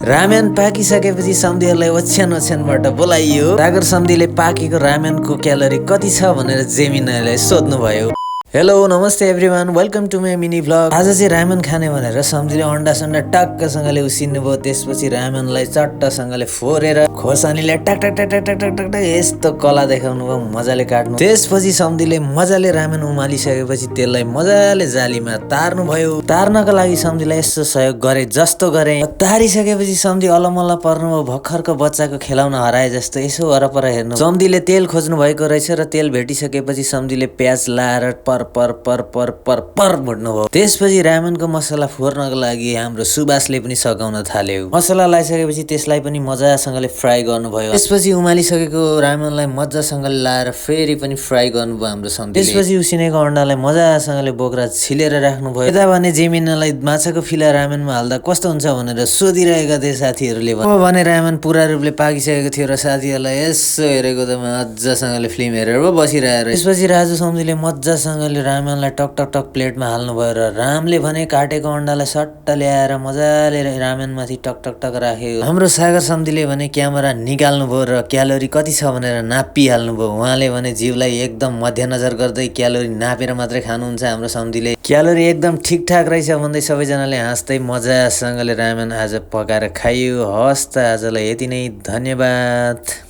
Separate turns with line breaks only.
Ramen पाकिसकेपछि सम्धीहरूलाई ओछ्यान ओछ्यानबाट बोलाइयो। सागर सम्धीले पाकेको रामेनको क्यालोरी कति छ भनेर जेमिनालाई सोध्नुभयो। Hello namaste everyone, welcome to my mini vlog. आज चाहिँ रामेन खाने भनेर सम्धीले अन्डा सन्डा टक्कसँगले उसिन्नु भयो। त्यसपछि रामेनलाई चट्टसँगले फोरेर खोर्सानीले टक टक टक टक टक टक टक यस्तो कला देखाउनु भयो, मजाले काट्नु। त्यसपछि सम्धीले मजाले रामेन उमालिसकेपछि त्यसलाई मजाले जालीमा तार्नु भयो। तार्नका लागि सम्धीलाई यस्तो सहयोग गरे जस्तो गरे। तारिसकेपछि सम्धी अलमल्ल पर्नुभयो, भर्खरको बच्चाको खेलाउन हराए जस्तो यसो वरपर हेर्नु। सम्धीले तेल खोज्नु भएको रहेछ र तेल भेटिसकेपछि सम्धीले प्याज लाएर पर पर पर पर पर पर भुट्नु भयो। त्यसपछि रामेनको मसला फोर्नको लागि हाम्रो सुबासले पनि सघाउन थाल्यो। मसला लगाइसकेपछि त्यसलाई पनि मजासँगले फ्राई गर्नुभयो। त्यसपछि उमालिसकेको रामेनलाई मजासँगले लाएर फेरि पनि फ्राई गर्नुभयो हाम्रो सम्धीले। त्यसपछि उसिनेको अन्डालाई मजासँगले बोक्रा छिलेर राख्नुभयो। यता भने जेमिनालाई माछाको फिला रामेनमा हाल्दा कस्तो हुन्छ भनेर सोधिरहेका थिए साथीहरूले। भने रामेन पुरा रूपले पाकिसकेको थियो र साथीहरूलाई यसो हेरेको त मजासँगले फिल्म हेरेर बसिरहेर। त्यसपछि राजु सम्धीले मजासँगले रामेनलाई टक टक टक प्लेटमा हाल्नुभयो र रामले भने काटेको अन्डालाई सट्ट ल्याएर मजाले रामेनमाथि टक टक टक राख्यो। हाम्रो सागर सम्धीले भने क्यामेरा निकाल्नुभयो र क्यालोरी कति छ भनेर नापिहाल्नुभयो। उहाँले भने जिउलाई एकदम मध्यनजर गर्दै क्यालोरी नापेर मात्रै खानुहुन्छ। हाम्रो सम्धीले क्यालोरी एकदम ठिकठाक रहेछ भन्दै सबैजनाले हाँस्दै मजासँगले रामेन आज पकाएर खाइयो। हस् त आजलाई यति नै, धन्यवाद।